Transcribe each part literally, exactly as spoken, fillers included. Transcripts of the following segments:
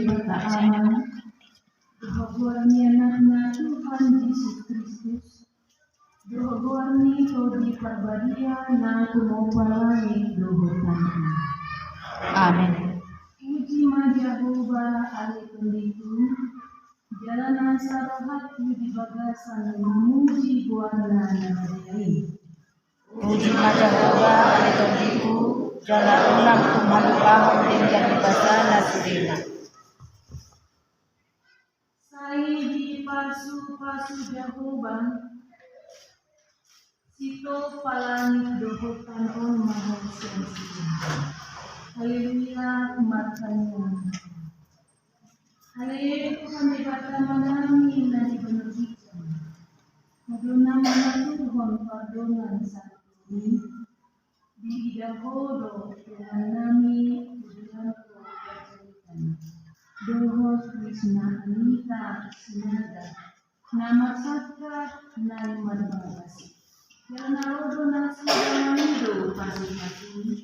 Debata Ama, dohot goar ni Anakna Tuhan Jesus Kristus, dohot goar ni Tondi Parbadia na tumompa langit dohot tano. Amen. Puji ma Jahowa ale tondiku, jala na sarohangku di bagasan mamuji goarna na badia i. Puji ma Jahowa ale tondiku, jala unang huhalumpahon denggan ni basana sudena. Sai dipasupasu Jahowa, sitop langit dohot tano on ma ho sian sudena. Haleluya, martangiang. Ale Tuhan Debata Amanami na di banua ginjang, Ho do na mangaturhon pardongan sahali on. Diida Ho do dongannami tu jalan parjolo, dohot Krisna Anita Sinaga, na marsangkap na i marbangaso. Jala na ro do nasida mangido pasupasu.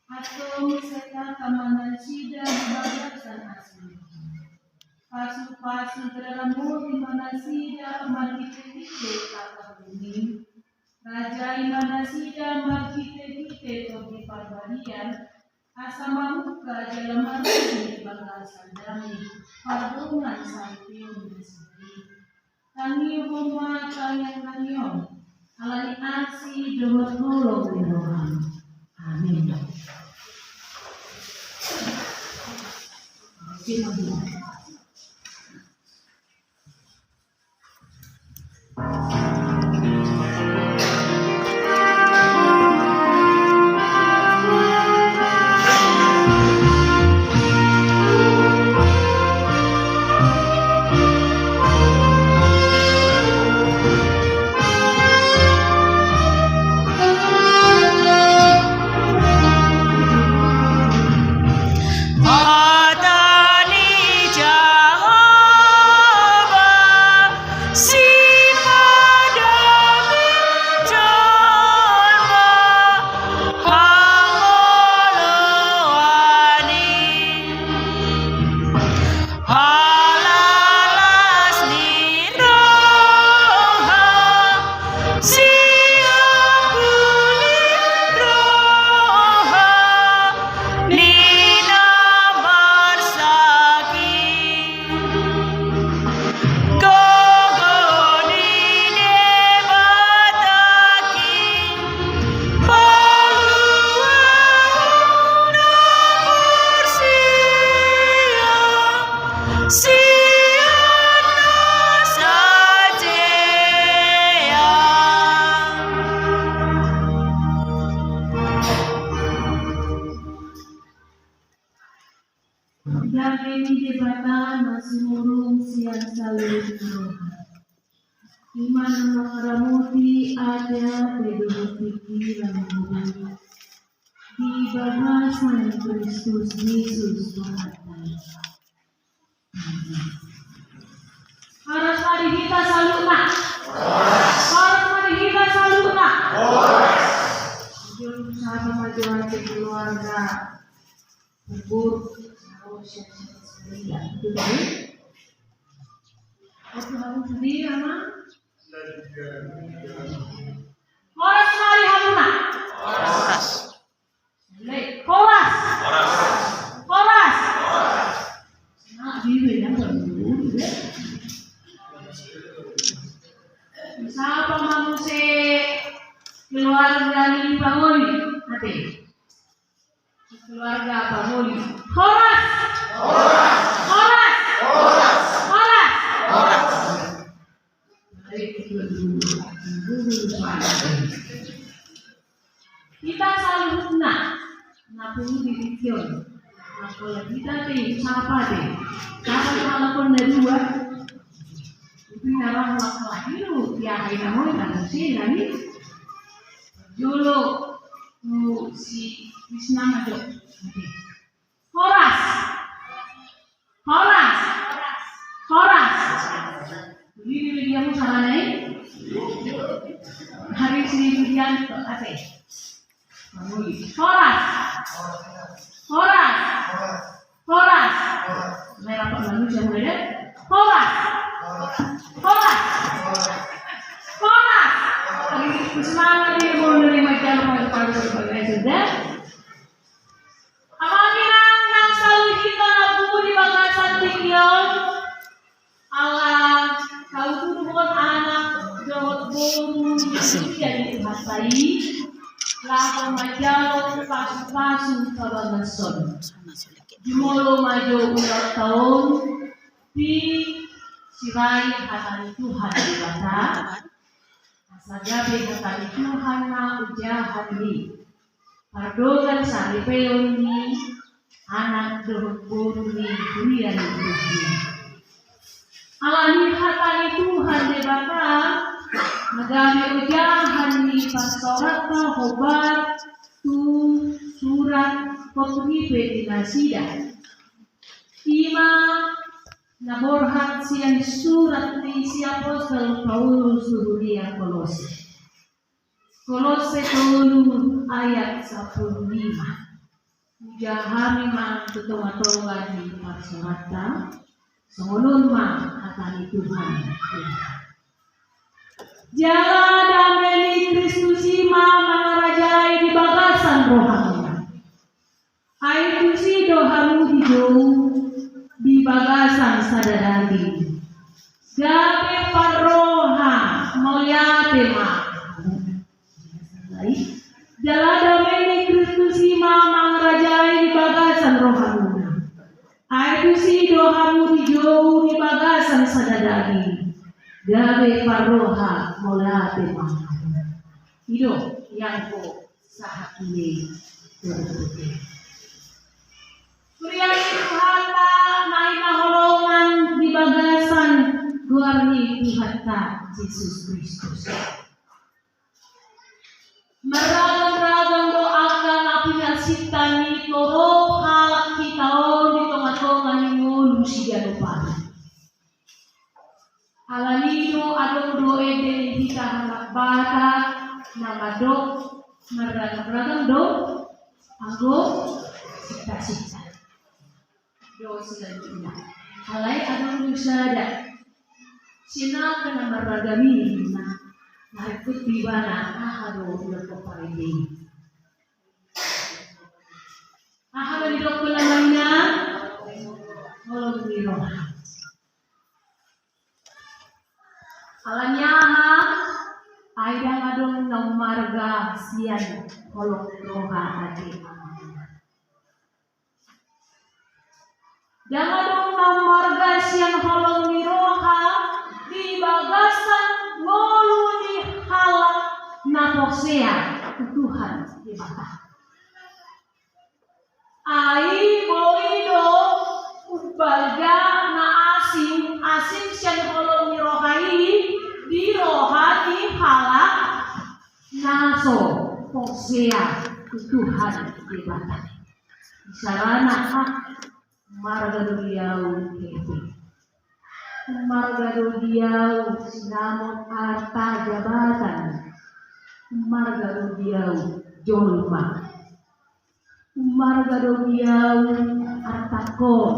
Antong sai tata ma nasida di bagasan asi. Pasupasu jala ramoti ma nasida marhitehite tata on i. Rajai ma nasida marhitehite Tondi Parbadia, asa mamungka jala marhite bagasan dame, pardongan sahali on di sadari. Tangihon ma tangiang nami on, ala ni asi dohot holong ni roham. Amin. Hata ni Jahowa, sipadomu jolma hangoluan i. Halalas ni roha, sian pudi roha ni na marsahit. Gogo ni Debata i, paluahon na parsian sian na sajeak. Dame ni Debata na sumurung sian saluhut roha, i ma na mangaramoti ateate dohot pingkiran di bagasan Kristus Jesus Tuhanta. Horas ma di hita saluhutna. Horas ma di hita saluhutna. Jolo sapa ma jo ate keluarga. Bubur. Oke, harus dia, Mang. Horas ma di hamuna. Horas. Horas. Horas. Horas. Nah, dia bilang bagus, ya. Sapa ma muse keluarga ni pangoli? Ate. Keluarga pangoli. Horas. Horas. Horas. Horas. Hita saluhutna na pungu di tingki on. Nah, kalau hita pe sapa pe, sapa halak on na dua. Itu na rang masalah itu, ya, hai namoi na sih nani. Jolo tu si Krisna ma jo. Oke. Horas. Horas. Horas. Jadi di media mu salah nih. Hari sini dia ate. Horas. Horas. Horas. Merah. Horas. Horas. Horas. Semangat ya, mau nerima jalan pada sudah. Amang inang na saluhutna na di bagasan tingki on, ala hutuduhon anak dohot boru na huria ni Tuhanta i, laho manjalo pasupasu pabagason. Jumolo ma jo ulang tahun, di sirai hata ni Tuhan Debata, asa gabe hata ni Tuhan na ojahan ni pardongan saripeon ni anak dohot boru ni huria ni Tuhan. Ala ni hata ni Tuhan Debata, na gabe ojahan ni parserahan hombar tu surat potripe di nasida. Ima na borhat sian surat ni si apostel Paulus tu huria Kolose. Kolose tolu ayat sampulu lima. Hujaha hami ma tu tongatonga ni parsorata, songon on ma hata ni Tuhan. Jala dame ni Kristus i ma mangarajai di bagasan rohamuna. Ai tusi do hamu dijou di bagasan sada daging, gabe parroha, mauliate ma. Jala dame ni Kristus i ma mangarajai di bagasan rohamuna. Ai tusi do hamu dijou di bagasan sada daging, gabe parroha, mauliate ma. I do, ianggo sahat ni. Huria ni Tuhanta na hinaholongan di bagasan goar ni Tuhanta Jesus Kristus. Marragam-ragam do angka na pinarsinta ni torop halak hita on di tongatonga ni ngolu siganup ari. Alani do adong do ende ni hita halak Batak na mandok marragam-ragam do anggo sinta-sinta. Do selanjutnya. Alai adong do sada. Sinta na marragam i na, na ikut di mana, aha do ulang ko parende. Aha do didok tu namanya? Holong ni roha. Alani aha? Ai ndang adong na ummarga sian holong ni roha ate. Ndang adong na ummarga sian holong ni roha di bagasan ngolu ni halak na porsea tu Tuhan Debata. Ai boi do umbalga na asing, asing sian holong ni roha i di roha ni halak na so porsea tu Tuhan Debata. Misalna, ah, ummarga do di ahu hepeng. Ummarga do di ahu sinamot, arta, jabatan. Ummarga do di ahu jolma. Ummarga do di ahu artangkon.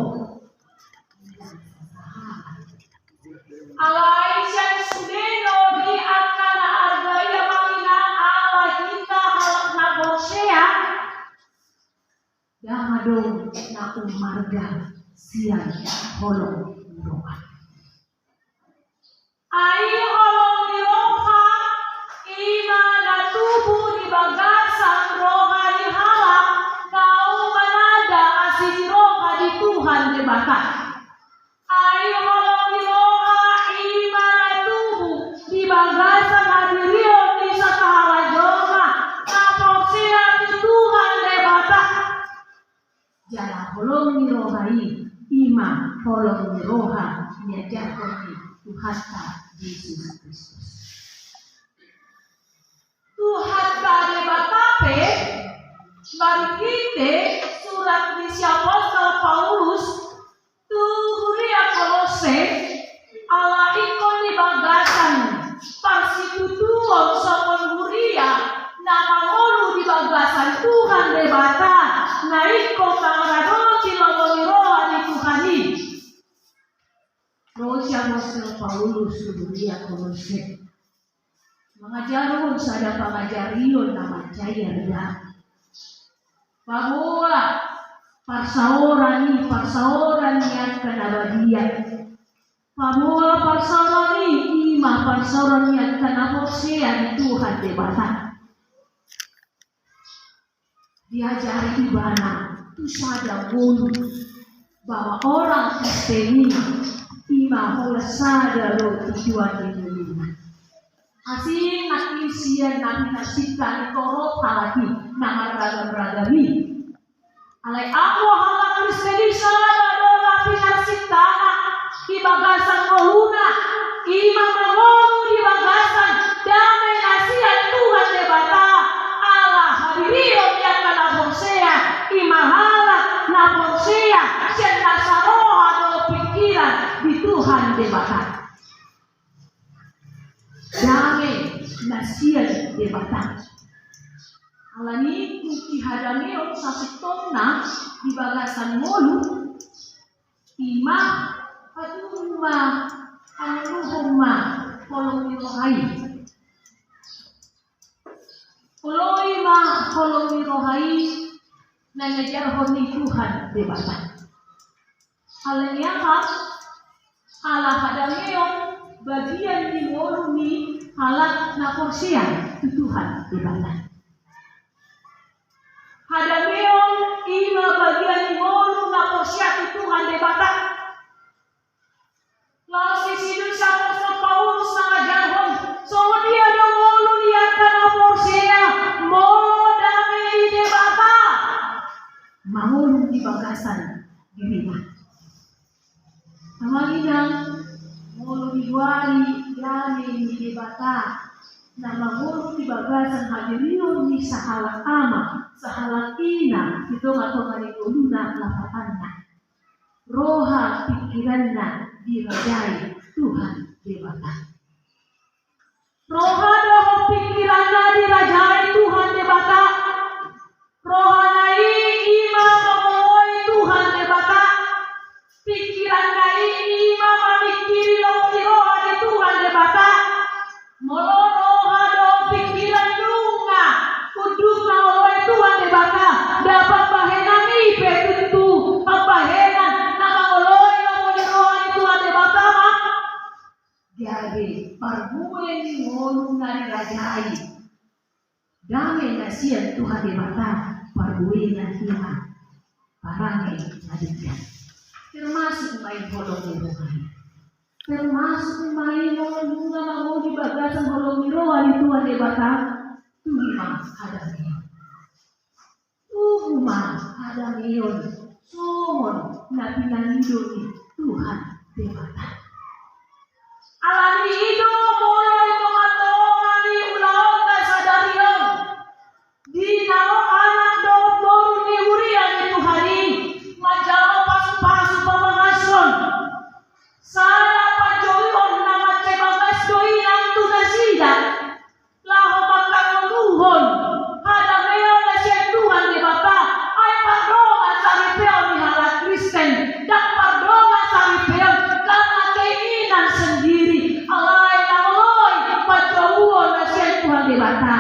Alai sian sude do di angka na arga i, amang inang, ala hita halak na porsea, ndang adong na ummarga sian holong ni roha. Ai holong ni roha i ma na tubu di bagasan roha ni halak na ummanada asi ni roha di Tuhan Debata. Ai holong ni roha i ma na tubu di bagasan hadirion ni sasahala jolma na porsea tu Tuhan Debata. Jala holong ni roha i, i ma holong ni roha na niajarhon ni Tuhanta Jesus Kristus. Tuhanta Debata pe marhite surat ni si apostel Paulus tu huria Kolose, ala ingkon di bagasan parsitutuon songon huria na mangolu di bagasan Tuhan Debata, na ingkon mangaradoti lomo ni roha ni Tuhan i. Apostel Paulus tu huria Kolose mangajarhon sada pangajarion na mansai arga. Paboa parsaoran i, parsaoran ni angka na badia. Paboa parsaoran i, i ma parsaoran ni angka na porsea di Tuhan Debata. Diajari ibana tu sada ngolu bahwa orang Kristen i, i ma holan sada do tujuan ni ngoluna. Asing nangkin sian na pinarsinta ni torop halak i na marragam-ragam i. Alai anggo halak Kristen i sada do na pinarsintana di bagasan ngoluna, i ma mangolu di bagasan dame na sian Tuhan Debata. Ala hadirion ni angka na porsea, i ma halak na porsea sian na saroha do pingkiran di Tuhan Debata. Dame na sian Debata. Alani i tung hadameon sasintongna di bagasan ngolu, i ma patuduhon ma, pangoluhon ma holong ni roha i. Oloi ma holong ni roha i na niajarhon ni Tuhan Debata. Alani aha? Ala hadameon bagian ni ngolu ni halak na porsea tu Tuhan Debata. Hadameon i ma bagian ni ngolu na porsea tu Tuhan Debata. Laos disi do si Apostel Paulus mangajarhon songon dia do ngolu ni angka na porsea molo dame ni Debata mangolu di bagasan dirina. Amang inang, molo digoari dame ni Debata na mangolu di bagasan hadirion ni sahalak ama, sahalak ina di tonga-tonga ni ngoluna, lapatanna roha pingkiranna dirajai Tuhan Debata. Roha dohot pingkiranna dirajai Tuhan Debata. Rohana i i ma mangoloi Tuhan Debata. Pingkiranna i i ma mamingkiri lomo ni roha ni Tuhan Debata. Molo roha dohot pingkiran nunga unduk mangoloi Tuhan Debata, ndang pambahenan i pe tutu pambahenan na mangoloi lomo ni roha ni Tuhan Debata ma. Gabe parbue ni ngolu na dirajai dame na sian Tuhan Debata, parbuena i ma parange na denggan. Termasuk ma i holong ni roha i. Termasuk ma i molo nunga mangolu di bagasan holong ni roha ni Tuhan Debata, tubu ma hadameon. Tubu ma hadameon songon na pinangido ni Tuhan Debata. Alani i do molo di tonga-tonga ni ulaonta sadari on, di na ro anak dohot boru ni huria ni Tuhan i manjalo pasu-pasu pamangashon, sada panjouon na mansai bagas do i nang tu nasida laho mangkatonduhon hadameon na sian Tuhan Debata. Ai pardongan saripeon ni halak Kristen, ndang pardongan saripeon karena keinginan sendiri. Alai na oloi panjouon na sian Tuhan Debata.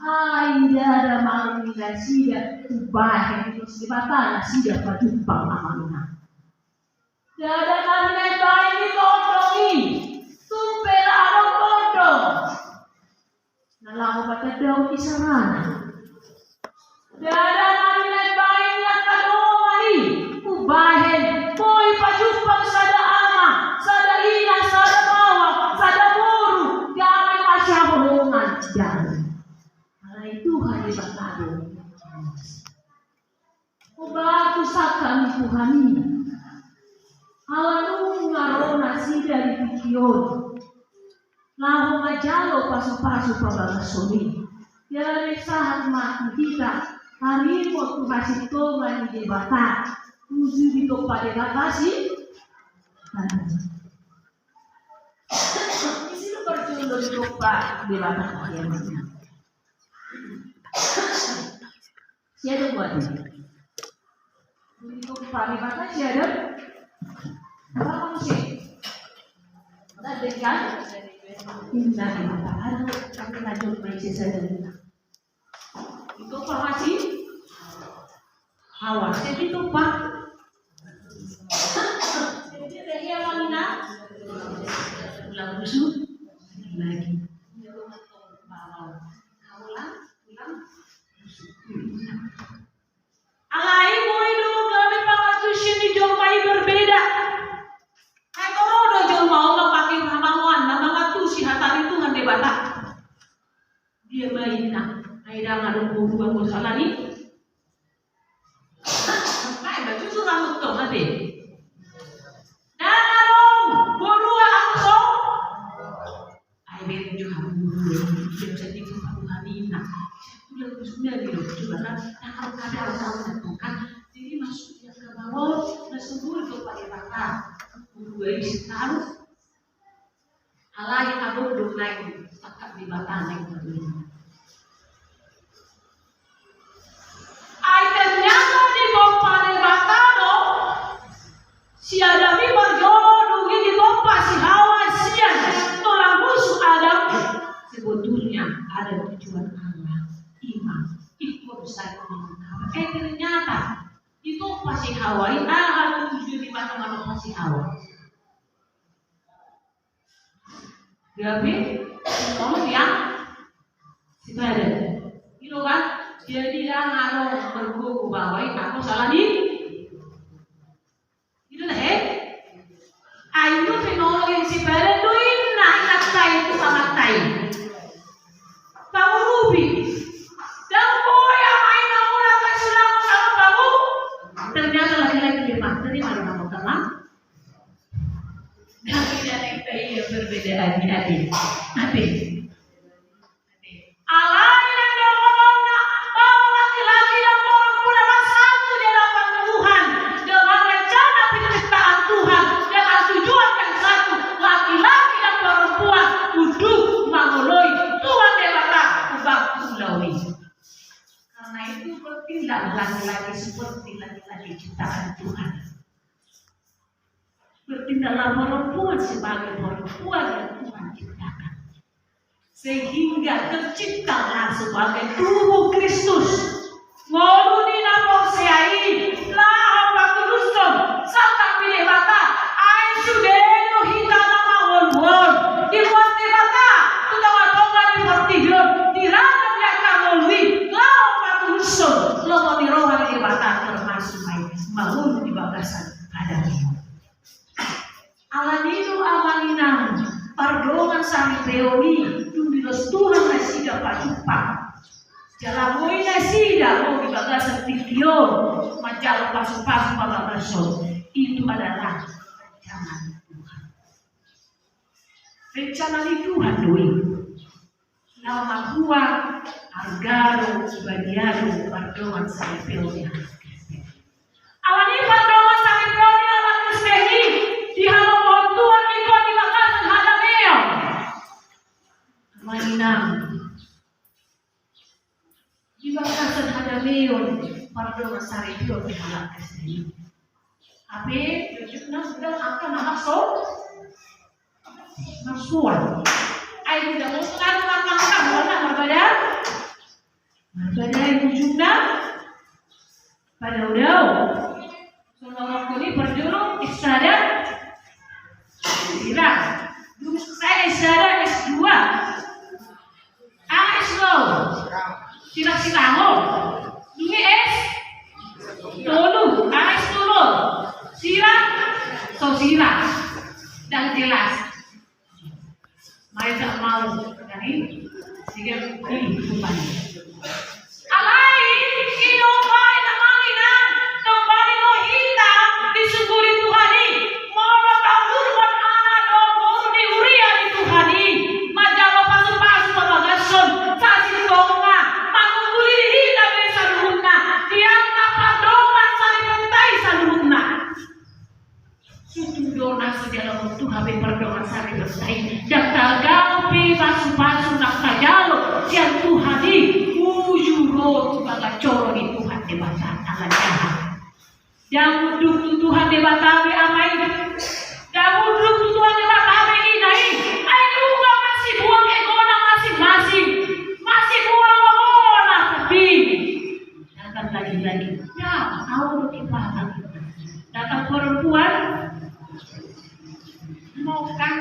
Ai ndada malum ni nasida, umbahen diutus Debata nasida pajumpang, amang inang. Ndada na nibaen ni tondong i, tung pe adong tondong na laho patandahon isarana. Ndada na nibaen ni angka dongan i, umbahen boi pajumpang sada ama, sada ina, sada baoa, sada boru, gabe masihaholongan, ndada. Alai Tuhan Debata do. Oba tu sangkap ni Tuhan i, ala nunga ro nasida di tingki on laho manjalo pasu-pasu pamangashon i. Jadi sahat ma tu hita, taringot tu hasintongan ni Debata, uju ditompa Debata si. Isi do parjolo ditompa Debata. Sia do buat ini. Untuk pari mata sia do. Apa manusia? Inna ina pa anu, tapi lanjut main sisa dan ina. Itu apa masih? Hawa, jadi itu apa? Jadi dari yang mana? Ulang busuk lagi. Ulang, ulang. Alai boi do gabe pangantusion ni jolma i berbeda. Ai tong do jolma on mangke hamangoanna mangantusi hata ni Tuhan Debata. Dia ma inna, ai ndang adong boru anggo sala ni. Ai ba jujur ahu tong ate. Ndang adong boru anggo so. Ai bere jo hamu, dia bisa tipu Tuhan ina. Sudah sudah di lo juga kan. Nah kalau kada tahu kan. Jadi maksudnya ke bawah, nah semua itu pakai bakar. Dua isi taruh. Alai adong do naeng tangkap di batang naeng. Ai ternyata di Bapa Debata do si Adam i parjolo, dung i ditompa si Hawa sian tulang rusuk Adam. Sebetulnya ada tujuan Allah, ima ingkon saling melengkapi. Eh ternyata ditompa si Hawa i, aha tujuan Debata manompa si Hawa? Gabe, mau yang sipadan. Gitu kan? Jadi ndang adong margogo bahwa i anggo sala ni. Gitu dah, eh? Ai do pe nolong sipadan do inna, inna tai tu pamattai. Pangurupi. Ndang boi ama ina ula kasulaman sama kamu. Ternyata laki-laki dia mah, terima dong kamu teman. Tapi dari bayi yang berbeda hati-hati. Hati. Alai nang dohononna, bahwa laki-laki dan perempuan adalah satu di hadapan Tuhan. Dengan rencana penciptaan Tuhan, dengan tujuan yang satu, laki-laki dan perempuan duduk mangoloi Tuhan Debata, sebab ulawi. Karena itu bertindak laki-laki seperti laki-laki ciptaan Tuhan. Bertindaklah perempuan sebagai perempuan yang Tuhan ciptakan. Sehingga terciptalah sebagai tubuh Kristus. Ngolu ni na porsea i, laho patulushon, sangkap ni Debata, ai sude do hita na mangolu on. Dibuat Debata tu tonga-tonga ni portibi on, diragam ni angka ngolu i, laho patulushon lomo ni roha ni Debata termasuk ma i mangolu di bagasan Adam i. Alani do amang inang, pardongan saripeon i, dung dilos Tuhan nasida pajumpang. Jala boi nasida ro di bagasan tingki on, manjalo pasu-pasu pamagason. Itu adalah rencana ni Tuhan. Rencana ni Tuhan do i. Na matua arga do, badia do pardongan saripeon ni halak Kristen. Alani pardongan saripeon ni halak Kristen i, dihamophon Tuhan ingkon di bagasan hadameon. Amang inang. Di bagasan hadameon pardongan saripeon ni halak Kristen i. Hape jujurna sudah angka na marso-, marsoal. Ai tidak mau selalu makan kamu na marbadai. Marbadai ujungna padao-dao. Songon waktu ni parjolo S sada. Sira. Dung selesai S sada, S dua. Aha S dua? Sirang-sirangon. Dung i S tolu. Aha S tolu? Sirang. So sirang. Ndang jelas. Mai tak mau, jadi, sehingga, ih, rupanya. Alai, i do umbahen amang inang, kembali do hita disungkun Tuhan i, molo taurupkon anak dohot boru ni huria ni Tuhan i, manjalo pasu-pasu pamagason, sasintongna, manungkuli hita be saluhutna, di angka pardongan saripeonta i saluhutna. Tutu do na sijalo tu hape pardongan saripeonta i. Ndang tarjalo pe pasu-pasu na tajalo sian Tuhan i, uju ro tu bagas joro ni Tuhan Debata. Ala ni aha? Ndang unduk tu Tuhan Debata be ama i. Ndang unduk tu Tuhan Debata be ina i. Maukan.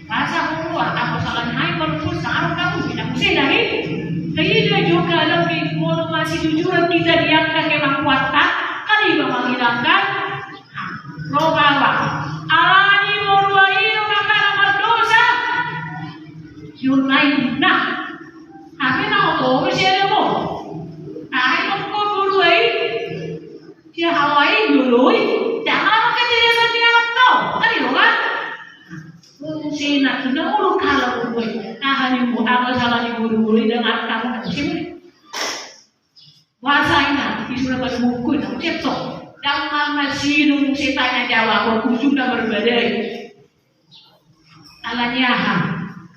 Bahasa hukum, apa salahnya? Hai, kalau pun sekarang kamu tidak mesti dari. Jadi dia juga ada di mulu masih jujur kita diangkat ke kuat tak? Kali menghilangkan roh bawa. Alani mulu ayo maka mardosa. Yunai nah. Apa nak apa? Mesti ada mau. Hai, kau mulu ayo. Sia hawai dului, jangan pakai tidak setiap tau. Tadi lo kan? Sina tu na ulu kala ulu. Aha ni mu, aha salah ni ulu ulu dengan kamu na sini. Bahasa ina, di surat pada buku na cetok. Jangan masih nunggu setan yang jawab, aku sudah berbadai. Alani aha?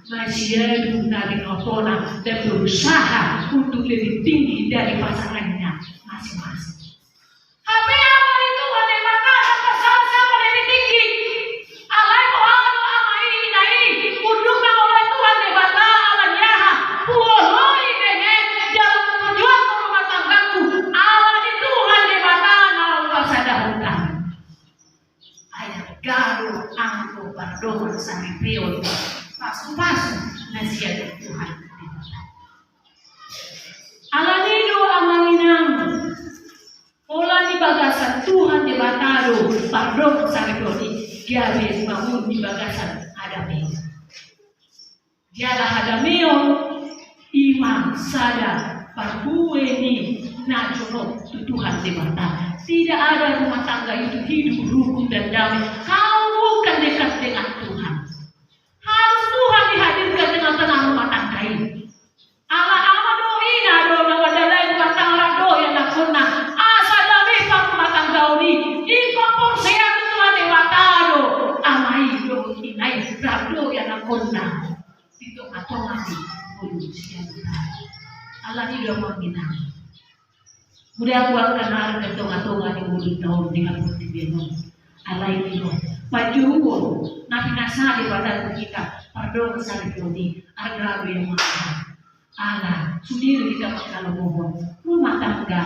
Masiadu na binotoNa dan berusaha untuk lebih tinggi dari pasangannya masing-masing. Hape Ama ni Tuhan Debata na pasahat sama lebih tinggi. Alai boha do ama i ina i, unduk ma oleh Tuhan Debata, alani aha? Huoloi dengan dalam perjuangan rumah tanggaku. Alani Tuhan Debata na laho pasadahon hami. Ai gabe anggo pardongan saripeon, pasu-pasu na sian Tuhan. Alani do amang inang, pola di bagasan Tuhan Debata do pardongan saripeon i gabe mangolu di bagasan hadameon. Jala hadameon i ma sada parbue ni na jonok tu Tuhan Debata. Tidak ada rumah tangga itu hidup rukun dan damai kalau bukan dekat dengan Tuhan. Harus Tuhan dihadirkan tengah-tengah rumah tangga ini. Ala ama do ina do na mandalani rumah tangga, rap do ianakkonna. Asa damai parrumatanggaon i. Ingkon porsea tu Tuhan Debata do ama i dohot ina i, rap do ianakkonna. Di tonga-tonga ni ngolu sian Tuhan. Alani do amang inang. Muda huangka na arga tonga-tonga ni ngolunta on di haportibion on. Alai i do panjouon na pinasade pada tu hita pardongan saripeon i, arga be amang inang. Ala sude do hita mangkalomohon rumah tangga.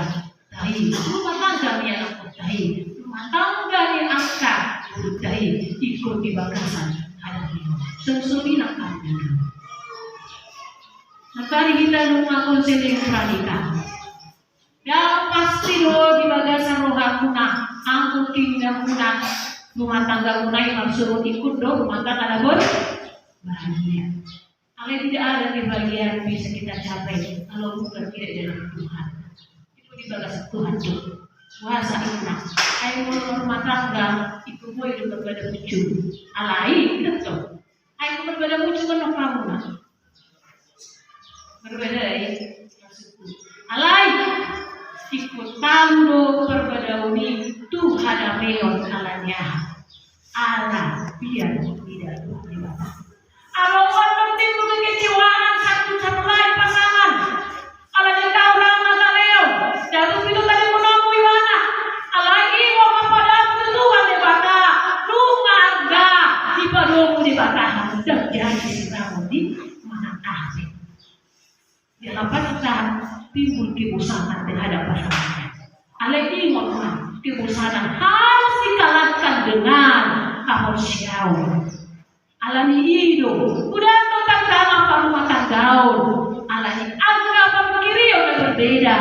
Tahi, rumah tangga ni anakkon tahi, rumah tangga ni angka boru tahi, ingkon di bagasan hadameon. Songon i nang hami. Nang tadi hita nunga konseling pradika. Ndang pasti do di bagasan rohamuna, anggo ingatanmuna, rumah tanggamuna i marsogot ingkon do rumah tangga na bahagia. Alai tidak ada kebahagiaan bisa kita capai kalau bukan tidak dalam Tuhan. Itu di bagasan Tuhan tu. Puasa inna. Ai molo rumah tangga, ingkon boi do marbada muncu. Alai, inna tu. Ai molo marbada muncu kan no kamu na. Marbada i. Alai, ingkon talu do parbadaon i tu hadameon alani aha. Ala biar tidak lupa di bagasan. Adong do timbul kekecewaan satu sama lain pasangan. Alani tau rap na saleon, jatuh pitu tali monomu iwana. Alai i ma padamu tu Tuhan Debata, nunga arga dipadomu Debata hamu, ndang jadi siramu di manang ape. Jala pasti timbul kebosanan terhadap pasangan. Alai ingot ma, kebosanan harus dikalahkan dengan haporseaon. Alani i do, uda do tangtangan parrumatanggaon. Alani angka parpikirion na berbeda,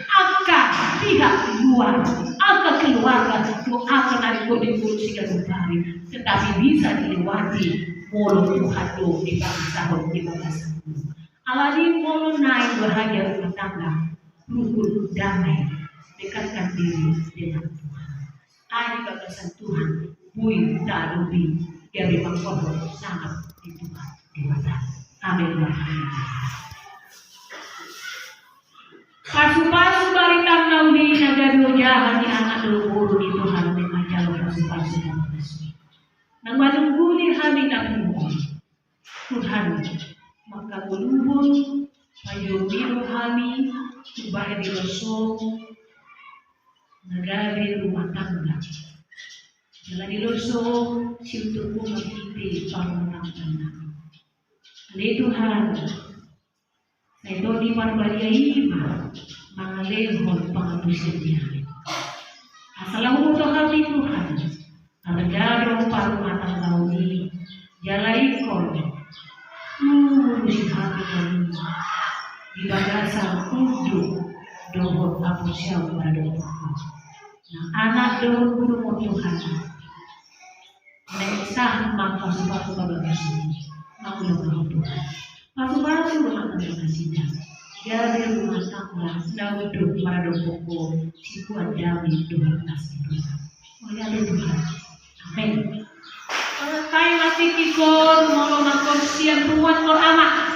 angka pihak di luar, angka keluarga, do angka na dengkon-dengkon siganup ari. Tetapi bisa dilewati molo Tuhan do dipamasahon di bagasan. Alani molo naeng bahagia rumah tangga, rukun, damai, dekatkan diri dengan Tuhan. Ai di bagasan Tuhan, boi tadopi gabe mangkorhon sangap di Tuhan Debata. Amin. Pasu-pasu barita na uli na gabe ojahan ni anak dohot boru ni Tuhan, manjalo pasu-pasu na uli. Na manungguli hami na pungu. Tuhan, mangkangoluhon, pajommi do hami, tu bahen di loso, na gabe rumah tangga. Jala di loso, siuturmu marhite parrumatanggaon. Ale Tuhan, sai Tondi Parbadia i ma mangalehon pangapusan ni hami. Asa laho huboto hami Tuhan, arga do parrumah Bagasan unduk dohot haporseaon maradophon Ho. Nang anak dohot boru-boru Tuhan. Naeng sahat ma pasu-pasu bagas ni. Mangula ma Ho Tuhan. Pasu-pasu rumah tangga nasida. Gabe rumah tangga na unduk maradophon Ho, situan dame dohot asi Tuhan. Mauliate Tuhan. Amen. Olo, tahe ma tingki on, molo mangkorsian ruan mor ama.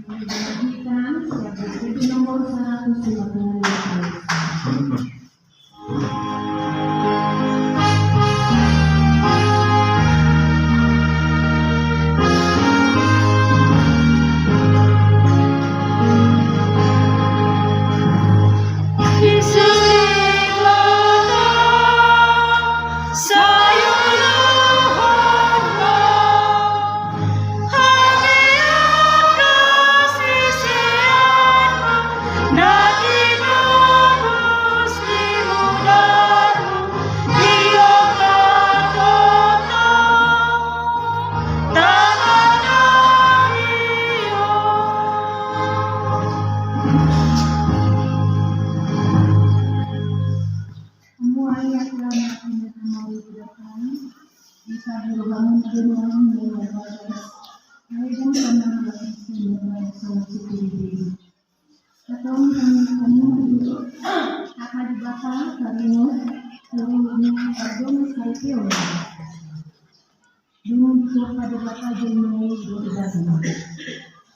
Kita siap, buku nomor seratus lima puluh lima. Hata ni Debata, taringot, taringot, taringot, taringot, taringot, Dung didok Debata jolma i dohot ibana,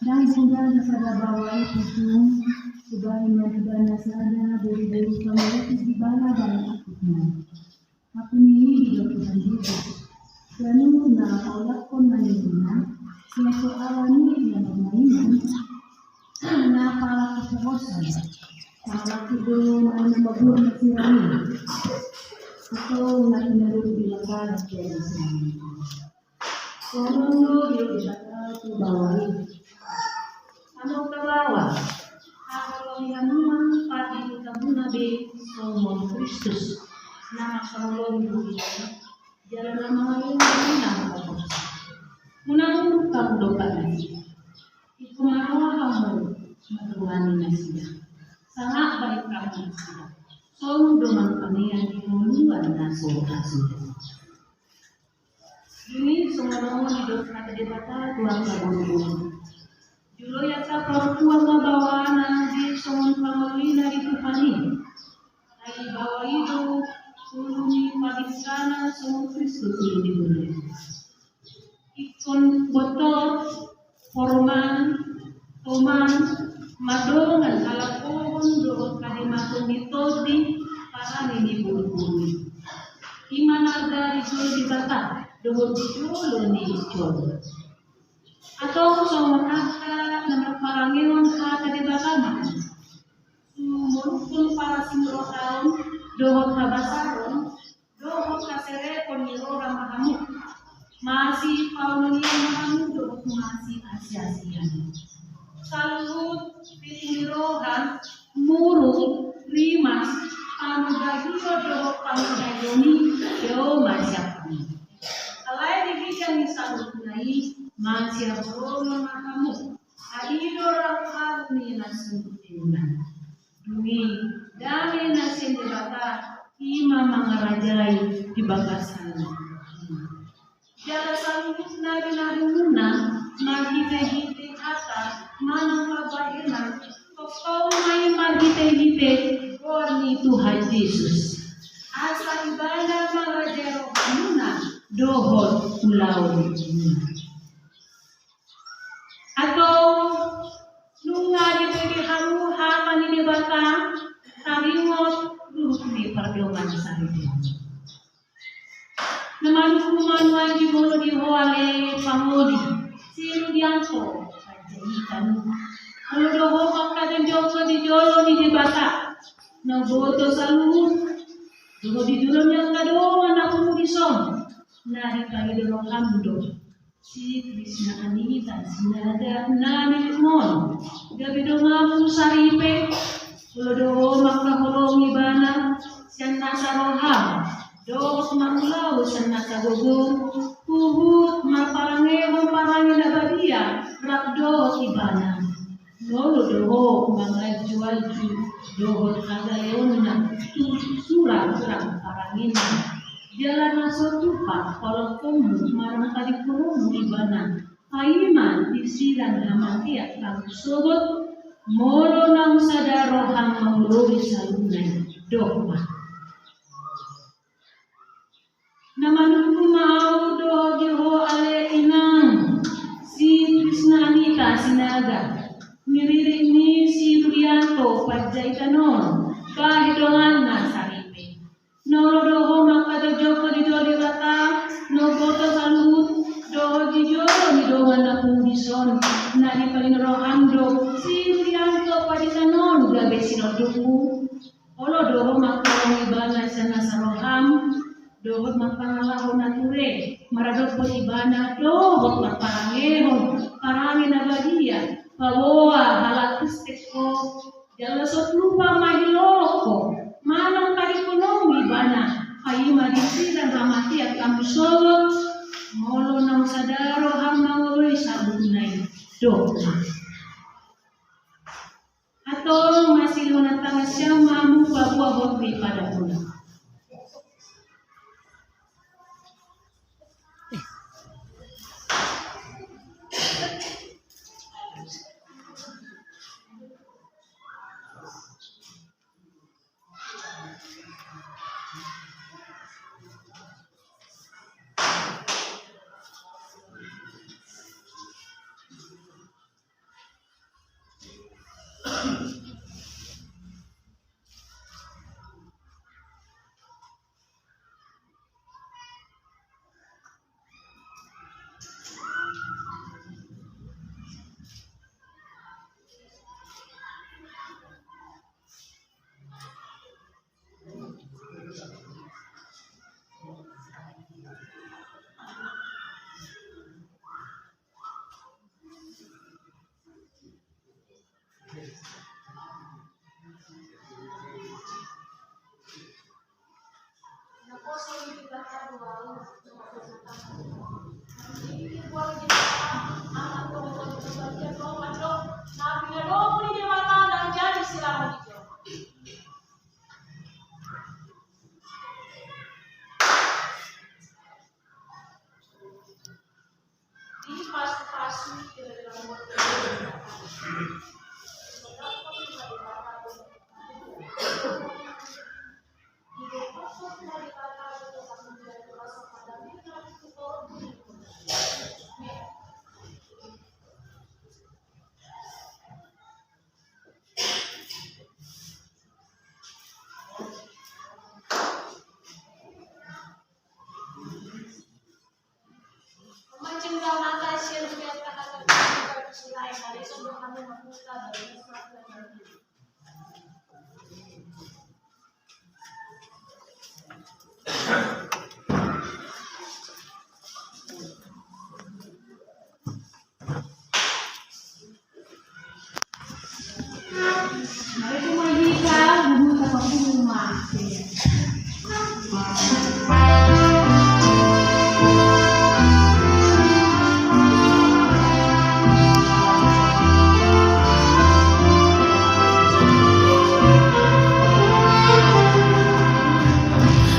ndang jumpa na sada baoa i, tung, hubahen ma ibana sada boru-boru pangolopi di bala-bala akutna. Ahu ni i didok Tuhan Jesus, ganup na paulakhon na ningkuna, sian so ala ni na marmainan, na pala kepohosan, pala kedo na na mabuat na sirang i. Atau na pinadok di langkara sian sirang i. Songon do didok Debata tu baoa i. Hamu angka baoa, haholongi hamu ma pardihutamuna be songon Kristus na mangkaholongi buku i. Jala na mangalului na mangkaholongi. Unang muruk hamu dompak nasida. Ingkon maroha hamu mandongani nasida. Sangap bahen hamu nasida. Songon dongan panean di ngoluan na so hasuhuton. Dung i songon on didok hata Debata tu angka boru-boru. Jolo i angka parompuan ma baoana be songon pangoloi na di Tuhan i. Ai baoa i do ulu ni pardihutana songon Kristus ulu ni ngolu. Ingkon botor, poroman, toman, mandongan halakohon dohot hadimaton ni tondi parange ni boru-boru i. I ma na arga di jolo Debata dohot di jolo ni jolma. Atau songon angka na marparangehon hata Debata ma. Sumoruhon parasirohaon dohot habasaron dohot haserepon ni roha ma hamu. Masipaoloan ma hamu dohot masiasiasian. Saluhut pitu ni roha, muruk, rimas, panggabeon dohot panggabeon i, dao ma sian hamu. Alai di ginjang ni saluhutna i, masihaholongan ma hamu. Ai i do rap hau ni na sungkun. Dung i, dame na sian Debata, i ma mangarajai di bagasan. Jala saluhutna di na dumuna, marhite-hite hata, manang pambahenan, tongtong ma i marhite-hite goar ni Tuhan Jesus. Asa ibana mangarajai rohamuna dohot ulaonmuna. Atau nunga dibege hamu hata ni Debata, taringot ruhut ni pardongansaripeon. Na manungkun ma nuaeng jumolo di ho ale pangoli, si Rudianto Panjaitan. Molo do ho mangkajongjongkon di jolo ni Debata, na huboto saluhut, dohot di jolo ni angka dongan na pungu dison, na dipangido roham do si Krisna Anita Sinaga na niluluan. Gabe donganmu saripe, molo do ho mangkaholongi ibana sian nasa roham dohot mangulahon sian nasa gogo, huhut marparangehon parange na badia rap dohot ibana. Molo do ho mangajuaju dohot hagaleonna tu sura-sura parangena, jala na so tupa holongkonmu manang tadingkononmu ibana, paima di silang hamatean hamu sogot. Molo naung sada roham mangoloi saluhutna i, dok ma. Na manungkun ma ahu dohot di ho ale inang, si Krisna Anita Sinaga. Ni ririt ni si Rudianto Panjaitan on, bahen donganna saripe. Na olo do ho mangkajongjonghon di jolo ni Debata, na umboto saluhut, dohot di jolo ni dongan na pungu dison, na di paninroham do si Rudianto Panjaitan on gabe sinondukmu. Olo do ho mangkorong ibana sian nasa roham, dohot marpangalaho na ture, maradophon ibana, dohot marparangehon parange na badia, paboa halak Kristen ho, jala so lupa mahilolok ho, manang tadingkonon ibana, paima di siran ramatian hamu sogot, molo naung sada roham mangoloi sabutna i, dohot. Antong ma silihon tangan sian hamu paboa hot ni padahuna.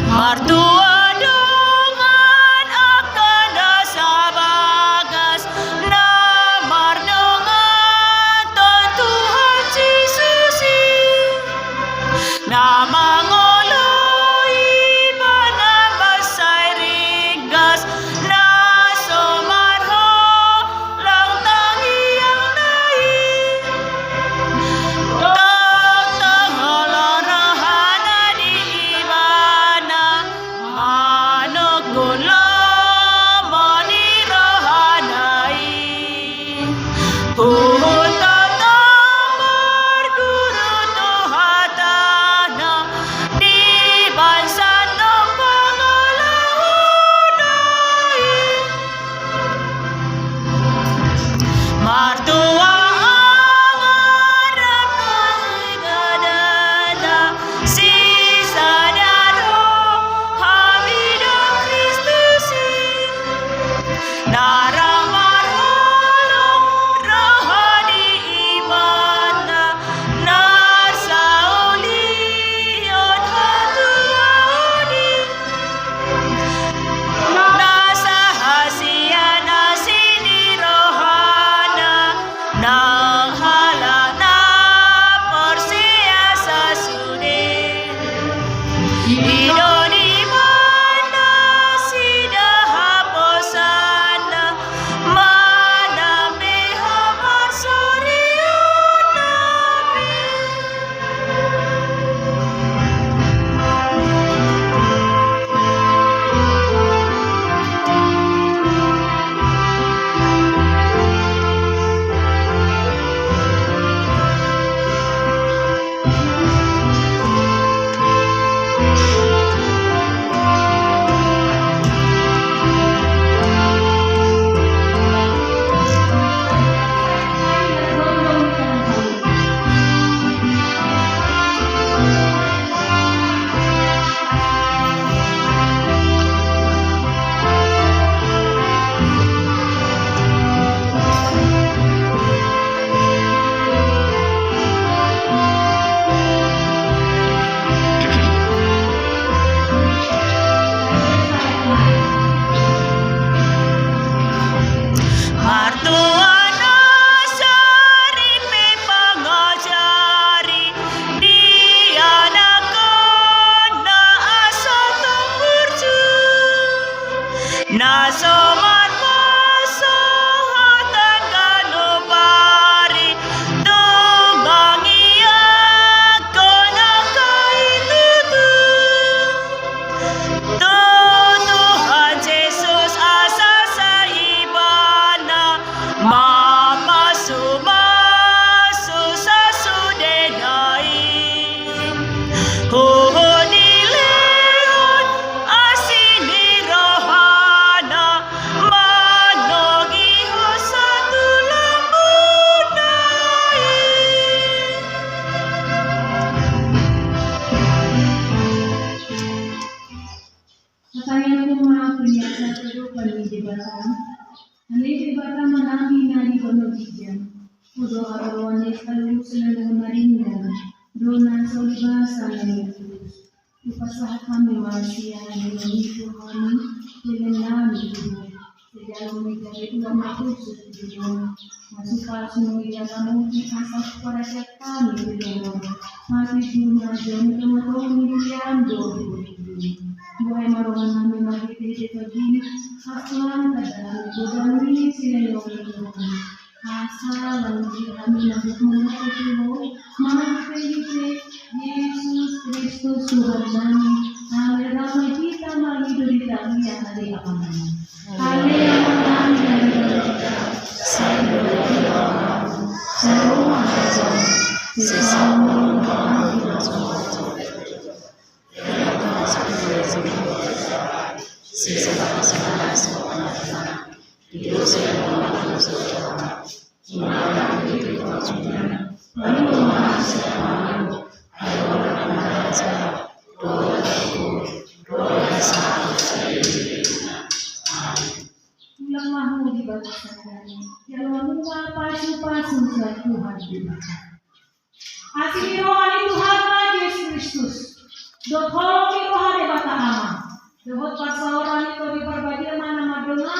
Martua dongan angka na sabagas, na mardongan tu Tuhan Jesus i, na mango Saluhut sian na marindang, do na so di basa na nipulus. Hupasahat hami ma sian inganan ni Tuhan, pelean nami tu Ho. Sejalo mega di tuan makusuk di Ho. Pasupasu mega kamu di asa parajak kami di Ho. Mati juma jom kematon di ando. Buai marongan nami mati di pagi. Aslan kadang godang ni sinenong Tuhan. Asa lalu di kami mabuk mengaku Tuhan, mengakui Yesus Kristus Tuhan nami, kami ramai kita mami duri kami yang ada apa nami. Haleluya, kami dari kita, saya berdoa, saya rumah saja, sesama kami. Ulang lahu di bagasan dami, jalo hamu ma pasupasu sian Tuhan Debata. Asi ni roha ni Tuhanta Jesus Kristus, dohot holong ni roha Debata Ama, dohot parsaoran ni Tondi Parbadia ma na mandongani